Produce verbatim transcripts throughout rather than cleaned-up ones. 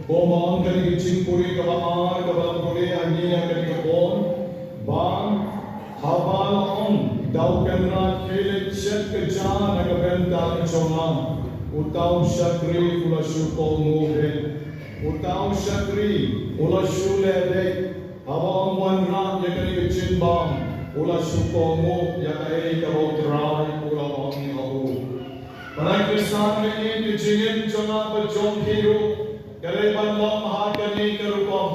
Kumba ong kane ka jingpule kaba ar kaba la pule ha ngi ha kane ka por, ba haba la ong da u kynrad Philip, shet ka ja na ka bynta jong nga, uta u shakri u la shu kohnguh beit. Uta u shakri u la shu leh beit. Haba ong wanrah ïa kane ka jingbam, u la shu kohnguh ïa kaei kaba U Trai u la ong ha u. Bad ha kine ki sngi, ka jingim jong nga bad jong phi ruh ka dei ban long ha kane ka rukom.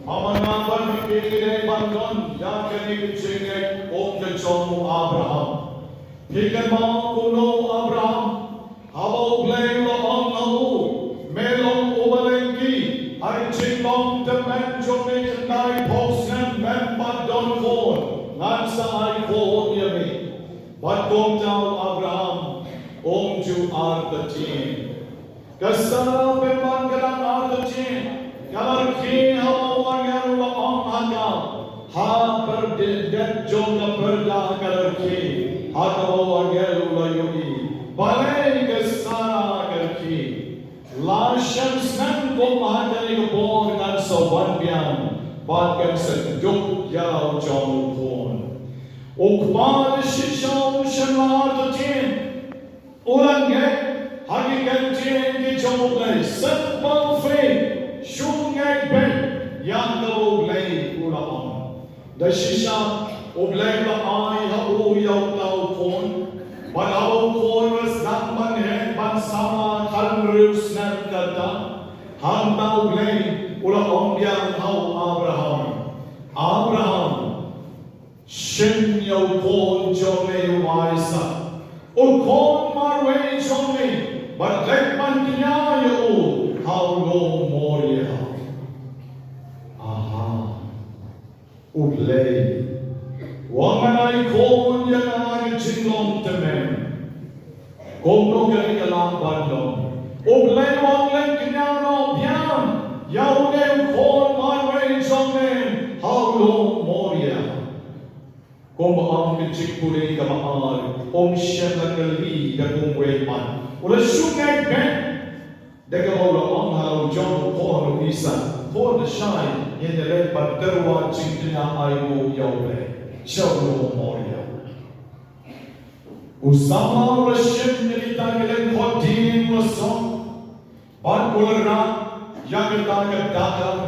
Haba nga bad phi ngi dei ban don ïa kane ka jingngeit kum ka jong u Abraham. Phi kynmaw kumno u Abraham, haba U Blei u la ong ha u, me long uba lynti, ha ka jinglong tymmen jong me khyndai phew snem mem pat don khun, ngan sa ai khun ïa me. Bad kumta u Abraham um ju artatien. Ka Sara pynban ka dang artatien, ka la rkhie haba u angel u la ong ha ka, ha pyrthei, dep jong ka pyrda ka la rkhie, ha kaba u angel u la ïohi. Balei ka Sara ka rkhie? Lashai snem kum ha kane ka por ngan sa wan biang, bad ngan sa kdup ïa la u jong u khun. U kpa da shisha um shym la artatien. U la ngeit ha ki kyntien ki jong U Blei, simple faith, shu ngeit beit ïa kaba U Blei u la ong. Da shisha U Blei u la ai ha u ïa uta u khun, bad haba u khun u la sdang ban heh ban samla khathynriew snem kata, hangta U Blei u la ong biang ha u Abraham, Abraham, shim ïa u khun jong me u Isaak, u khun marwei jong me, bad leit ban kñia ïa u ha u lum Moria. Aha. U Blei u ong ngan ai khun ïa nga ha ka jinglong tymmen. Kumno kane ka lah ban long? U Blei u ong leit kñia noh biang ïa une u khun marwei jong me ha u lum Moria. Kumba ong ka jingpule kaba ar, um shym la kylli da kumwei pat. U la shu ngeit beit. Da kaba u la ong ha la u jong u khun u Isaak, khun, lashai ngin ïa leit ban tyrwa jingkñia, ai nguh ïa U Blei sha u lum Moria. U samla u la shim ïa kita ki lyngkhot dieng, u la song, bad u la rah ïa kata ka dakar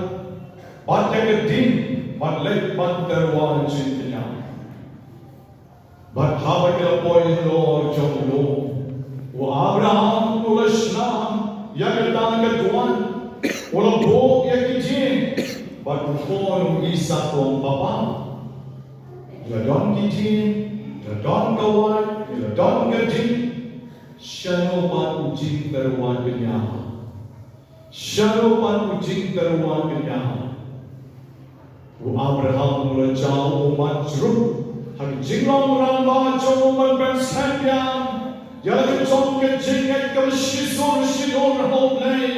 bad ïa ka dieng, bad leit ban tyrwa jingkñia. Bad haba ki la poi halor jong u lum, u Abraham u la shna ïa kata ka duwan, u la buh ïa ki dieng, bad u khun u Isaak u ong, Papa, la don ki dieng, la don ka wait, la don ka dieng, shano pat u jingtyrwa kñia? Shano pat u jingtyrwa kñia? U Abraham u la jaw ummat jrut ha ka jinglong rangbah jong u ban pynsngewthuh ïa la ka jong ka jingngeit kaba shisur shisur ha U Blei,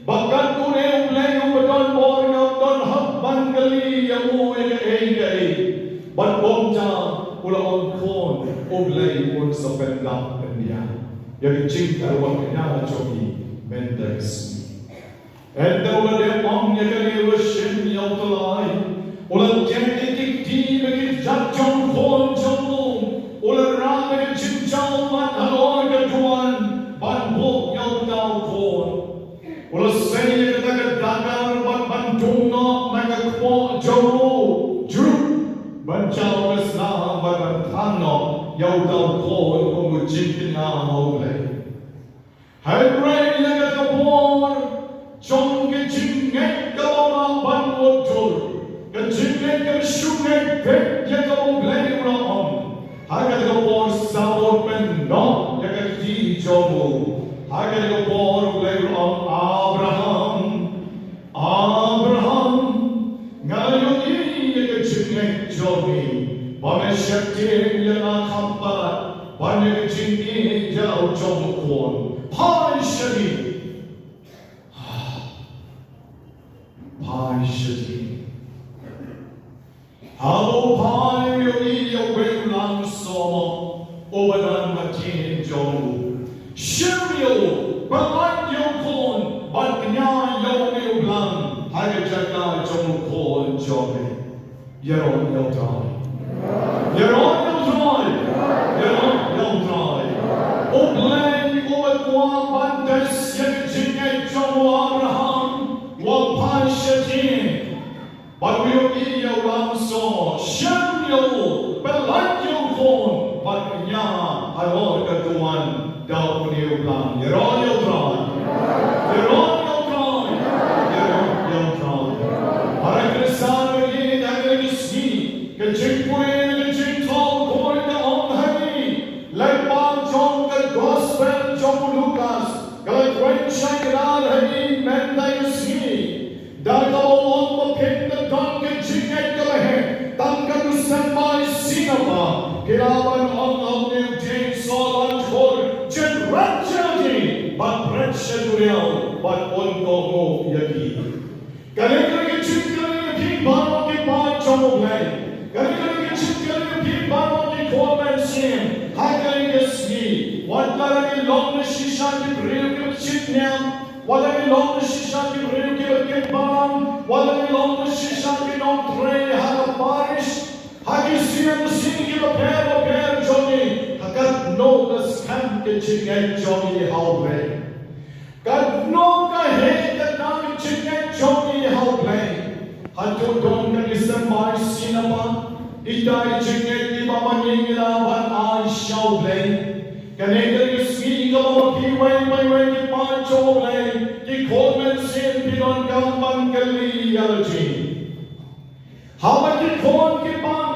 ba katto U Blei uba don bor, ngam don hok ban kylli ïa u ïa kaei kaei. Bad kumta u la ong, khun, U Blei un sa pyndap pynbiang ïa ka jingtyrwa kñia jong ngi mynta ka sngi. Hynda u la dep ong ïa kane, u la shim ïa u tlai, u la tied ïa ki kti bad ki kjat jong u khun jong u, u la rah ïa ka jingjaw ummat halor ka duwan ban buh ïa uta u khun. U la sei ïa kata ka dakar bad ban dung noh na ka kpoh jong u jrut, ban jaw ka snam bad ban thang noh ïa uta u khun kum u jingkñia ha U Blei. Hynrei ïa kata ka por jong ka jingngeit kaba mah ban bud dur, ka jingngeit kaba shu ngeit beit ïa kaba U Blei u la ong, ha kata ka por sa bud pynnoh ïa ka kti jong u. Ha kata ka por U Blei u la ong, Abraham, Abraham, nga la ïohi ïa ka jingngeit jong me, ba me sheptieng ïa nga kham palat ban ïa ka jingïeit ïa la u jong u khun. Phai shadien. Phai shadien. Haba u phai, u ïohi ïa uwei u langsumar uba don hadien jong u. Shim ïa u, pyllait ïa u khun, bad kñia ïa Ïaroh ïa U Trai. Ïaroh ïa U Trai. Ïaroh ïa U Trai. U Blei uba kwah ban test ïa ka jingngeit jong u Abraham, u la phai sha jingim. Bad u ïohi ïa u lamsoh, shim ïa u, pyllait ïa u khun, bad kñia halor ka duwan da une u blang. Ïaroh ïa U Trai. Ïaroh ïa U Trai. Ïaroh ïa U Trai. Para Khristan, ha kane ka sngi, ka jingpule, ka jingthoh bakhuid ka ong ha ngi, lyngba jong ka Gospel jong u Lukas, ka la kren shai kdar ha ngi mynta ka sngi. Da kaba ong ba phin da don ka jingngeit kaba heh, tang katto symbai sien pa, phi lah ban ong ha une u dieng soh lajkhur, jynrap sha ki, bad bret sha duriaw, bad un kohnguh ïa ki. Kane ka jingkylli ïa phi baroh ki paid jong U Blei. Kane ka jingkylli ïa phi baroh ki khun mynsiem. Ha kane ka sngi, wat la ngi long na shisha ki briew kiba shit niam, wat la ngi long na shisha ki briew kiba kit balang, wat la ngi long na shisha ki nongtrei ha ka parish, ha ki C M C kiba pher bapher jong ngi, ha katno ka skhem ka jingngeit jong ngi ha U Blei. Katno ka heh kata ka jingngeit jong ngi ha U Blei. Hato don ka jingïasymbai sien pa, ita i jingngeit iba ma ngi ngi lah ban ai sha U Blei. Kane ka sngi kaba ma phi wei pa wei ki paid jong U Blei, ki khun mynsiem, phi donkam ban kylli ïa la jong ngi. Haba ki khun ki pang,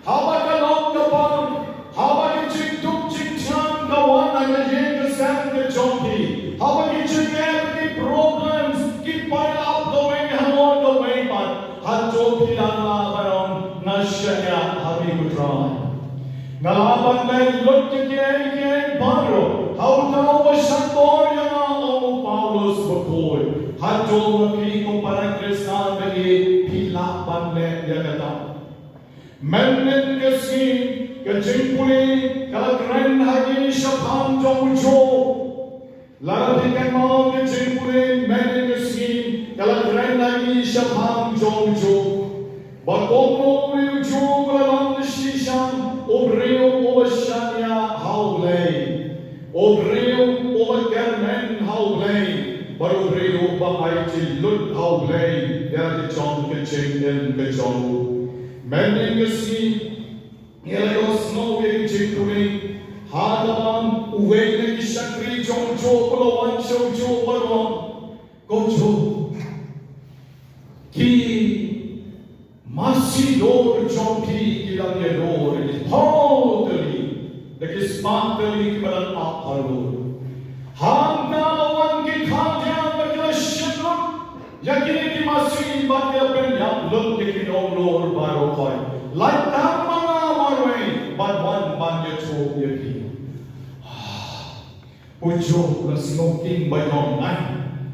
haba ka lok ka pang, haba ki jingduk jingchang ka wan ha ka ïing ka sem ka jong phi, haba ki jingeh ki problems ki pile up kawei halor kawei pat, hato phi dang lah ban ong nga shaniah ha me ko Trai. Nga lah ban leh lut ïa kiei kiei baroh ha uta uba shah bor ïa nga, ong u Paulus bakhuid. Hato ma phi kum para Khristan ba ïeit phi lah ban leh ïa kata? Mynnin ka sngi ka jingpule ka la kren ha ngi shaphang jong u Job. Lada phi kynmaw ka jingpule mynnin ka sngi ka la kren ha ngi shaphang jong u Job. Ba kumno u briew u Job u la long shisha u briew uba shaniah ha U Blei, u briew uba kyrmen ha U Blei, bad u briew uba aiti lut ha U Blei ïa ka jong ka jingim ka jong u. Mynnin ka sngi ngi la ïohsngew ïa ka jingpule ha kaba uwei na ki shakri jong u Job u la wan sha u Job bad u ong, ko Job, ki masi dur jong phi ki dang ïadur, ki spah tylli, da ki spah tylli kiba dang ap halor. Hangta la wan ki khyndiat bad ki la shim lut ïa kine ki masi bad ki la pynïap lut ïa ki nonglor baroh khoit. Lait tang ma nga marwei bad wan ban ïathuh ïa phi. U Job u la sngewkhia ba ïoh ngai,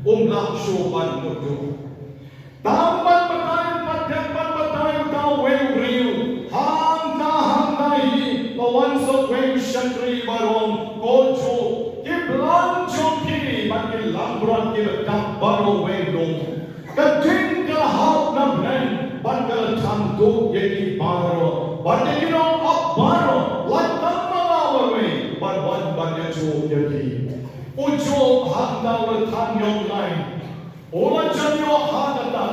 um lah shuh ban mutdur. Tang ban batai, pat dep ban batai uta uwei u briew, hangta hangta hi la wan sa uwei u shakri bad u ong, ko Job, ki blang jong phi bad ki langbrot kiba dap baroh uwei u lum. Ka ding ka la hap na bneng bad ka la thang duh ïa ki baroh bad ïa ki nongap baroh, lait tang ma nga marwei bad wan ban ïathuh ïa phi. U Job hangta u la than ïoh ngai, u la jan ïoh ha kata,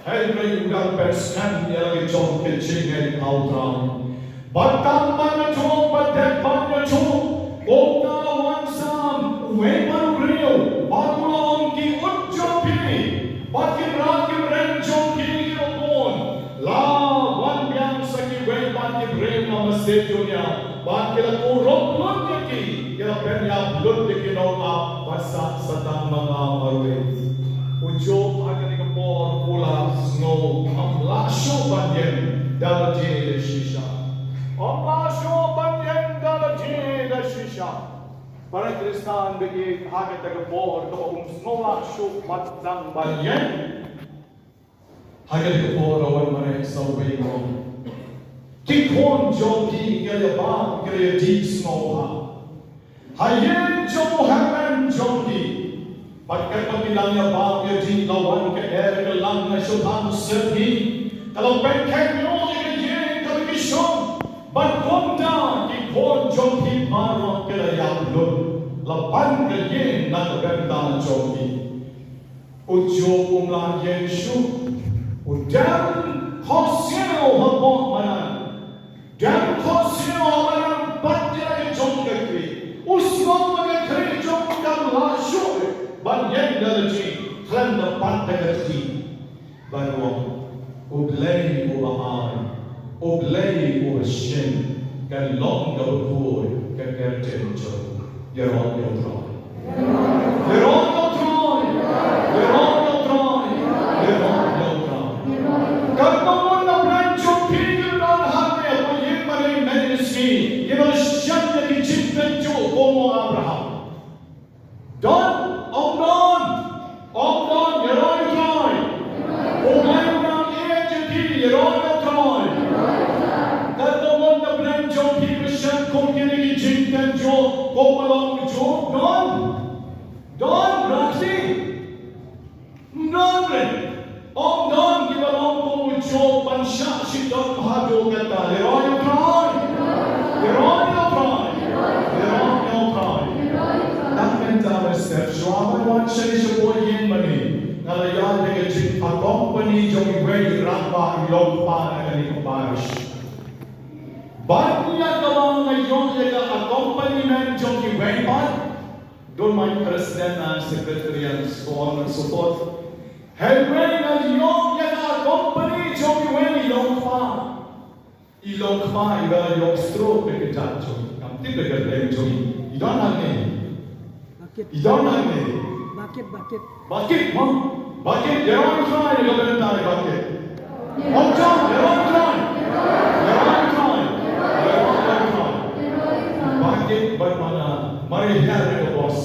hynrei u dang pynskhem ïa la ka jong ka jingngeit ha U Trai. Bad tang ban ïathuh, bad dep ban ïathuh, kumta la wan sam uwei pat u briew bad u la ong, ki ut jong phi bad ki rat ki ren jong phi kiba bun la wan biang sa kiwei pat ki briew na Masedonia bad ki la kurup lut ïa ki, ki la pynïap lut ïa ki nongap bad sah sa tang ma nga marwei. U Job ha kane ka por u la sngew ym lah shuh ban ïeng da lade da shisha. Ym lah shuh ban ïeng da lade da shisha. Para Khristan ba ïeit, ha kata ka por kaba um sngew lah shuh ban tang ban ïeng, ha kata ka por la wan mareh sa uwei u ong, ki khun jong phi ki la ïabam, ki la ïadih sngewbha ha ïing jong u hynmen jong ki. Bad katba ki dang ïabam ïadih, la wan ka er ka lang na shaphang sepngi, ka la pynkheiñ ïa u, jong phi baroh ki la ïap lut. La pan ka ïing na ka bynta jong phi. U Job um lah ïeng shuh. U dem khohsiew hapoh madan. Dem khohsiew hapoh madan bad ïa la ka jong ka khri. U sngew ba ka khri jong u kam lah shuh ban ïeng da lade khlem da pat da ka kti. Ban ong, U Blei uba ai, U Blei uba shim, kan long kaba khuid ka kyrteng jong u. Ïaroh ïa U Trai. Ïaroh ïa U Trai. Ïaroh ïa U Trai. Ïaroh ïa U Trai. Katno ngut na pdeng jong phi ki don hangne ha ïing mane mynne ka sngi, kiba la shem ïa ki jingtynjuh kum u Abraham. Don, ym don, ym don, ïaroh ïa U Trai. U Blei u nang ïeit ïa phi, ïaroh ïa U Trai. Katno ngut na pdeng jong phi ba shem kum kine ki jingtynjuh kum ba long u Job? Don, don, rati. Ym don re. Ym don kiba long kum u Job ban shah shitom haduh katta. Ïaroh ïa U Trai. Ïaroh ïa U Trai. Ïaroh ïa U Trai. Dang mynta ba step shuwa ban wan sha shapoh ïing mane, nga la ïoh ïa ka jing, ka company jong iwei i rangbah i longkpa na kane ka parish. Ban ïa kaba nga ïoh ïa ka accompaniment jong iwei pat, don't mind president and secretary and so on and so forth. Hynrei nga ïoh ïa ka company jong iwei i longkpa. I longkpa iba la ïoh stroke, ka kjat jong i. Ngam tip ïa ka kyrteng jong i. I don hangne. Bakit? I don hangne. Bakit, bakit. Bakit, mo? Bakit, ïaroh ïa U Trai na ka bynta i Bakit. Ong jong, ïaroh ïa U Trai. Ïaroh ïa U Trai. Ïaroh ïa U Trai. Bakit, bad mana, mari hiar ïa ka boss.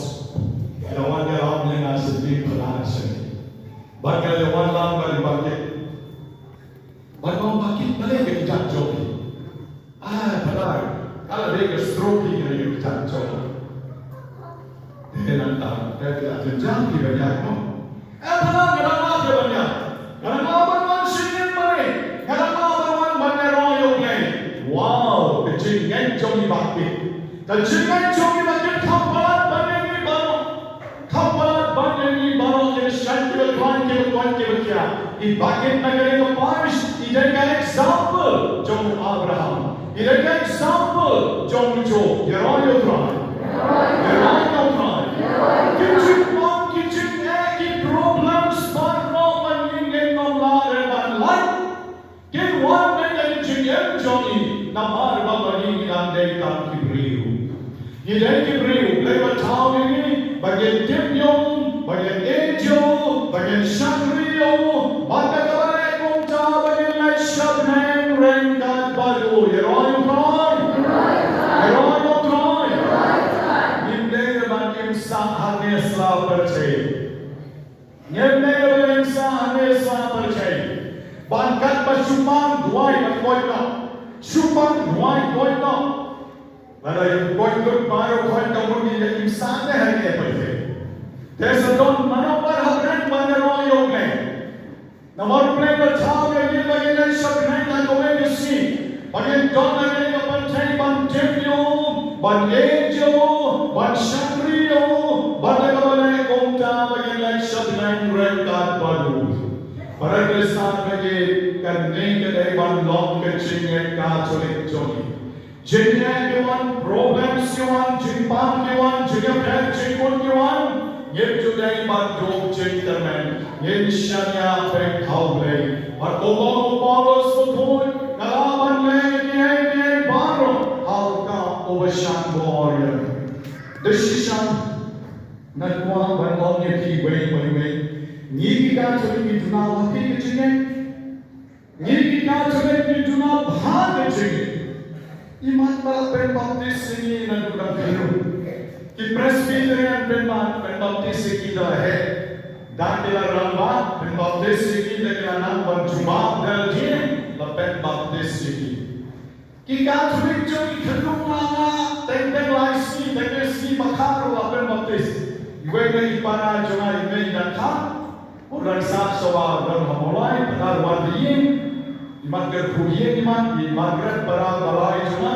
Ïa wan ïalam ïa nga sha ïing pynah sha. Bad nga ïa wan lam bad i Bakit. Bad nga ong, Bakit, balei ka kjat jong phi? Ah, Phadar, ka la dei ka stroke hi, ka la dei ka kjat jong. Te nangta, te ka jynjar ki ban ïaid mo. Eh, Phadar, nga dang mad ban ïaid. Nga dang mad ban wan sha ïing mane. Nga dang mad ban wan ban ïaroh ïa U Blei. Wow, ka jingngeit jong i Bakit. Ka jingngeit jong i Bakit kam palat ban ïa ngi baroh. Kam palat ban ïa ngi baroh, kiba shait, kiba khlaiñ, kiba koit, kiba khiah. I Bakit na kane ka parish i dei ka example jong u Abraham. I dei ka example jong u Job. Ïaroh ïa U Trai. Ïaroh ïa U Trai. Ki jingpang, ki jingeh, ki problems baroh ba ngi ngim lah re ban lait. Kin wan na ka jingim jong ngi, namar ba ma ngi ngi dang dei tang ki briew. Ngi dei ki briew, Blei ba thaw ïa ngi ba ngin tip ïa u, ba ngin ïeit ïa u, ba ngin shakri ïa u, bad da kaba leh kumta ba ngin leit sha bneng ryngkat bad u. Ïaroh ïa U Trai. Ïaroh ïa U Trai. Ngim dei ban im sah hangne sla pyrthei. Ngim dei ban im sah hangne sla pyrthei. Ban kat ba shu pang duwai ban koit noh. Shu pang duwai koit noh. Lada ïa koit lut baroh, koit ka mut ïa im sah ne hangne pyrthei. Te sa don mano ba hap ban ïaroh ïa U Blei. Namar U Blei ba thaw ïa ngi ba ngin leit sha bneng ha kawei ka sngi. Ba ngin don ha kane ka pyrthei ban tip ïa u, ban ïeit ïa u, ban shakri ïa u, bad da kaba leh kumta ba ngin leit sha bneng ryngkat bad u. Para Khristan ba ïeit, kane ka dei ban long ka jingngeit Katholik jong ngi. Jingeh ki wan, problems ki wan, jingpang ki wan, jingïapher jingkut ki wan. Ngim ju dei ban duh jingkyrmen. Ngin shaniah beit ha U Blei. Bad kumba ong u Paulus u kyrpad, nga lah ban leh kiei kiei baroh ha uta uba shah bor ïa nga. Te shisha nga kwah ban ong ïa phi iwei pa iwei. Ngi ki Katholik ngi duna bha ki jingeh. Ngi ki Katholik ngi duna bha ki jingeh. Imat ba la pynbaptis ïa ngi naduh dang khyllung. Ki Presbyterian pynbap, pynbaptis ïa ki da la heh. Da ki la rangbah, pynbaptis ïa ki da ki la nang ban jubab da lade, la pynbaptis ïa ki. Ki Katholik jong ngi khyllung la nga, teng teng lai sngi, teng teng sngi bakha ruh la pynbaptis. Iwei na i para jong nga i mei na kha. U dang sah sha wa dang ha Mawlai, Phadar wan ïing. Imat kyrkhu ïing imat, i Margaret para ba lai jong nga.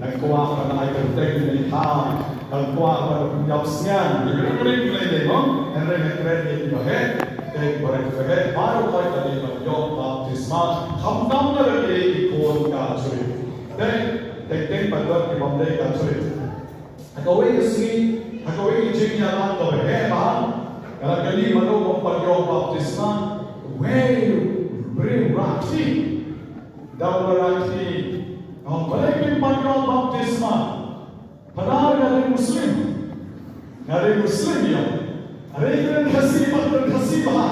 Nga kwah ban ai kyrteng ïa i ha. Nga kwah ban ïap sngewbha ïa i ring ring ring ring mo. Hynrei nga kren ïa i ba heh. Te ba heh ba heh baroh khoit ba dei ban ïoh baptisma. Khamtam na ba dei i khun Katholik. Te te te ba dei ki bym dei Katholik. Ha kawei ka sngi Ha kawei ka jingïalang kaba heh bha, ka la kylli mano ba pan ïoh baptisma, wei u briew rakhi. Da u rakhi, ong, balei phim pan ïoh baptisma? Phadar nga dei Muslim. Nga dei Muslim ïa. Are kren Khasi bad kren Khasi bha.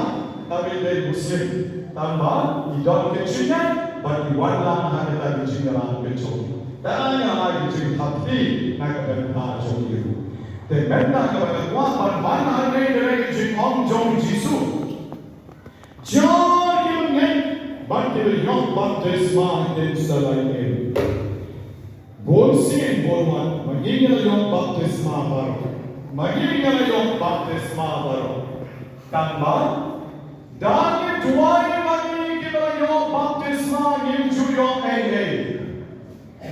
Tang ba i dei Muslim. Tang ba i don ka jingngeit bad i wan lang ha kata ka jingïalang ka jong i. Tang ïa ka jingthap kti na ka bynta jong i ruh. Te mynta kaba nga kwah ban wan hangne ka dei ka jingong jong u Jisu. Jar kiba ngeit bad kiba ïoh baptisma kin sa lait im. Bun sien bun wat, ma ngi ngi la ïoh baptisma baroh. Ma ngi ngi la ïoh baptisma baroh. Tang ba da ki duwai ma ngi kiba la ïoh baptisma ngim ju ïoh ei ei.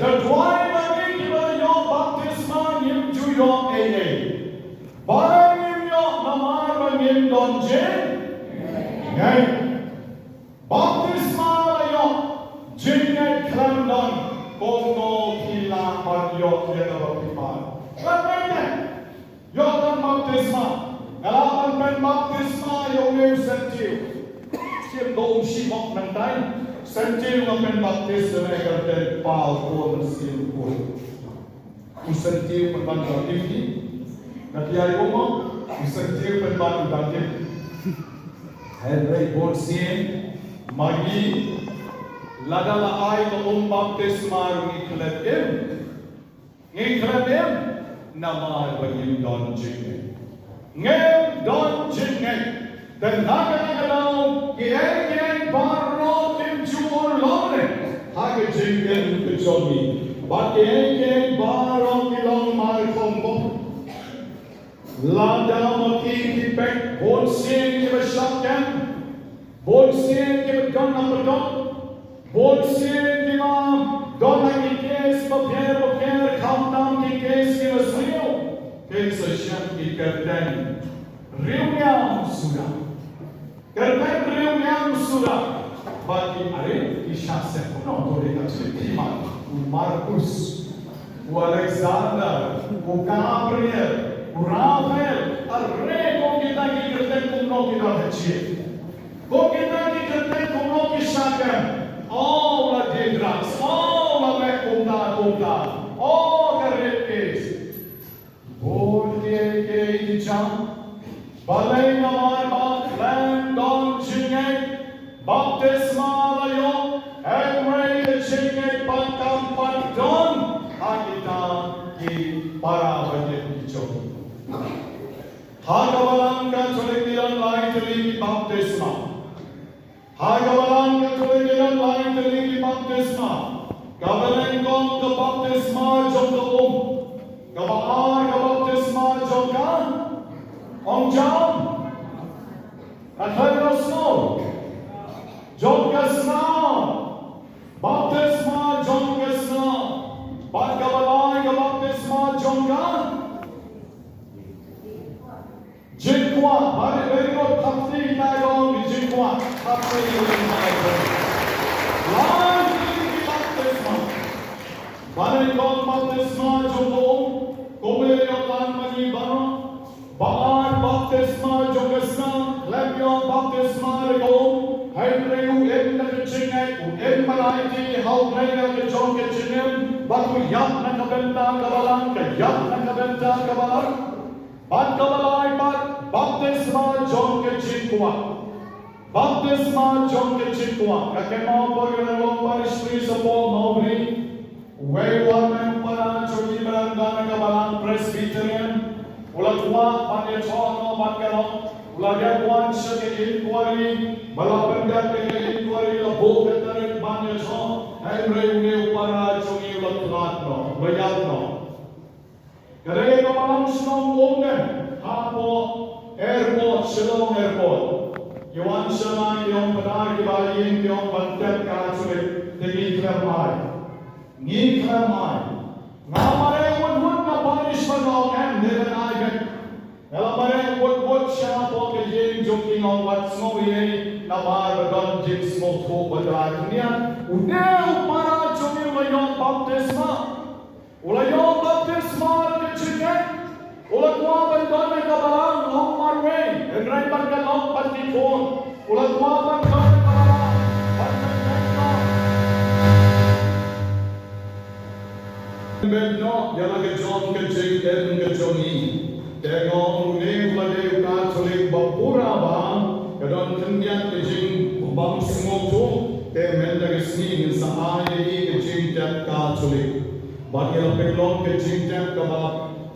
Da duwai ma ngi kiba la ïoh baptisma ngim ju ïoh ei ei. Balei ngim ïoh? Namar ba ngim don jingngeit. Baptisma la ïoh, jingngeit khlem don. Kumno phi lah ban ïoh ïa kaba phi pan? Khlem ngeit. Ïoh tang baptisma. Nga lah ban pynbaptisma ïa une u syntiew. Shim da um shibok nangtai. Syntiew nga pynbaptis ïa une ka kyrteng Paul Paul Syntiew. U syntiew pynban baptis hi. Nga phi ai um u syntiew pynban baptis. Hynrei bun sien ma ngi lada la ai ka um baptisma ruh ngi khlem im. Ngi khlem im namar ba ngim don jingngeit. Ngim don jingngeit. Te na kane ka daw kiei kiei baroh kim ju urlong ne ha ka jingim ka jong ngi. Bad kiei kiei baroh ki long mar khongpong. Lada ma ki ki peit bun sien kiba shah kem, bun sien kiba don na pdong, bun sien kiba don na ki kes bapher bapher khamtam ki kes kiba sniew, kin sa shem ki kyrteng riewniam suda. Kyrteng riewniam suda. Bad ki are ki shah seh kumno to dei ka jingim ki ma u Markus, u Alexander, u Gabriel, u Raphael. Are kum kita ki kyrteng kumno ki don ha jied. Kum kita ki kyrteng kumno ki shah kem. O la die drugs, o la leh kumta kumta, o ka rape case. Bun kiei kiei ki jam. Balei? Namar ba khlem don jingngeit. Baptisma la ïoh, hynrei ka jingngeit pat kam pat don ha kita ki para bangeit ki jong ngi. Ha ka Balang Katholik ngi don lai tylli ki baptisma. Ha ka Balang Katholik ngi don lai tylli ki baptisma. Kaba nyngkong ka baptisma jong ka um. Kaba ar ka baptisma jong ka, ong jam, ka khlem sngew, jong ka snam. Baptisma jong ka snam. Bad kaba lai ka baptisma jong ka jingkwah. Bad very good, thap kti ïa ka jingkwah. Thap kti ïa ka jingkwah. Lai tylli ki baptisma. Ba nyngkong baptisma jong ka um, kumba ïoh lang ma ngi baroh. Ba ar baptisma jong ka snam, khlem ïoh baptisma da ka um. Hynrei u im da ka jingngeit, u im marwei ha u briew ka jong ka jingim, bad u ïap na ka bynta ka Balang, ka ïap na ka bynta ka Balang. Bad kaba lai pat, baptisma jong ka jingkwah. Baptisma jong ka jingkwah. Nga kynmaw ba nga long parish priest hapoh Mawbri, uwei u wanrah para jong ngi ba dang don ha ka Balang Presbyterian u la kwah ban ïathoh noh bad ka long, u la dep wan sha ka inquiry, ba la pyndep ïa ka inquiry, la buh ka tarik ban ïathoh. Hynrei une u para jong ngi u la khlad noh, u la ïap noh. Ka dei ka Balang shnong Umden, hapoh airport, Shillong Airport. Ki wan sha nga ki ong, pynban ki ba ïeng ki ong ban tep Katholik, te ngi khlem ai. Ngi khlem ai. Nga mareh wut wut na parish ba nga ong em, dei ban ai beit. Nga la mareh wut wut shapoh ka ïing jong ki, nga ong wat sngew ïa namar ba don jingsngewthuh ba dei. Une u para jong ngi u la ïoh baptisma. U la ïoh baptisma da ka jingngeit. U la kwah ban don ha ka balang long marwei, hynrei bad ka lok bad ki khun. U la kwah ban don ha ka balang bad ka lok. Bad noh ïa la ka jong ka jingim ka jong ngi. Te nga ong une u la dei u Katholik ba pura ba ka don khyndiat ka jingbym sngewthuh. Te mynta ka sngi ngin sa ai ïa i ka jingtep Katholik. Bad ïa la pynlong ka jingtep kaba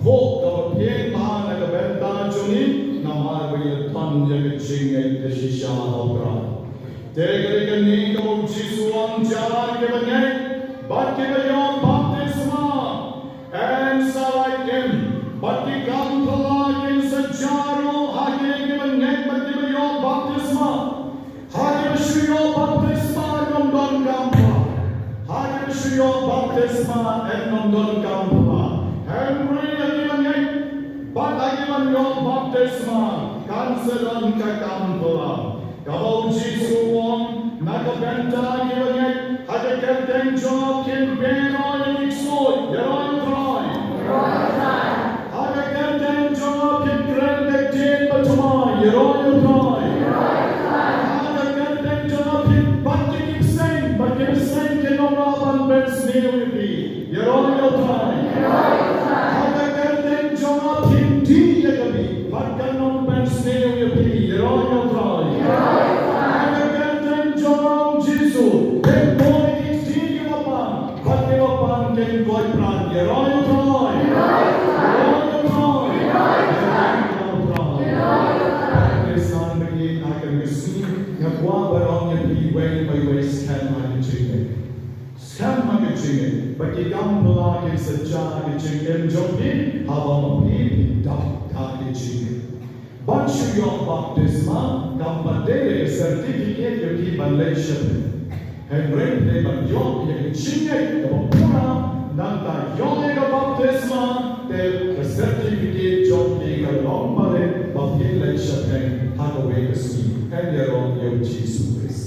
pok kaba phin bha na ka bynta jong ngi namar ba ïa la don ïa ka jingngeit ka shisha ha u Trai. Te ka dei kane kaba u Jisu u ong, jar kiba ngeit bad kiba ïoh baptisma. Yn sa lait im bad ki kam phylla kin sa jar ruh ha ki kiba ngeit bad kiba ïoh baptisma. Ha kiba shu ïoh baptisma yn ym don kam phylla. Ha kiba shu ïoh baptisma yn ym don kam phylla. Hynrei ha kiba ngeit bad ha kiba ïoh baptisma kan sa don ka kam phylla. Kaba u Jisu u ong, na ka bynta kiba ngeit, ha ka kyrteng jong nga phin beh noh ïa ki ksuid, ïaroh ïa u Trai. Ha ka kyrteng jong nga phin kren da ka ktien bathymmai, ïaroh ïa u Trai. Ha ka kyrteng jong nga phin bat ïa ki bseiñ, bad ki bseiñ kin ym lah ban pynsniew ïa phi. Ïaroh ïa u Trai. Ha ka kyrteng jong nga phin dih ïa ka bih bad kan ym pynsniew ïa phi. Ïaroh ïa u Trai. Ha ka kyrteng jong u Jisu phin buh ïa ki kti kiba pang bad kiba pang kin koit pran. Ïaroh ïa u Trai. Ïaroh ïa u Trai. Ïaroh ïa u Trai. Te san ba ïa ka kyrteng nga kwah ban ong ïa phi uwei pa uwei skhem ha ka jingngeit. Skhem ha ka jingngeit, ba ki kam phylla kin sa jia ha ka jingim jong phi, haba ma phi phi dap ha ka jingngeit. Ban shu ïoh baptisma kam pat dei ka certificate ïa phi ban leit shaphrang. Hynrei phi dei ban ïoh ïa ka jingngeit kaba pura, nangta ïoh ïa ka baptisma, te ka certificate jong phi ka long balei ba phin leit shaphrang ha kawei ka sngi. Yn ïaroh ïa u Jisu Khrist.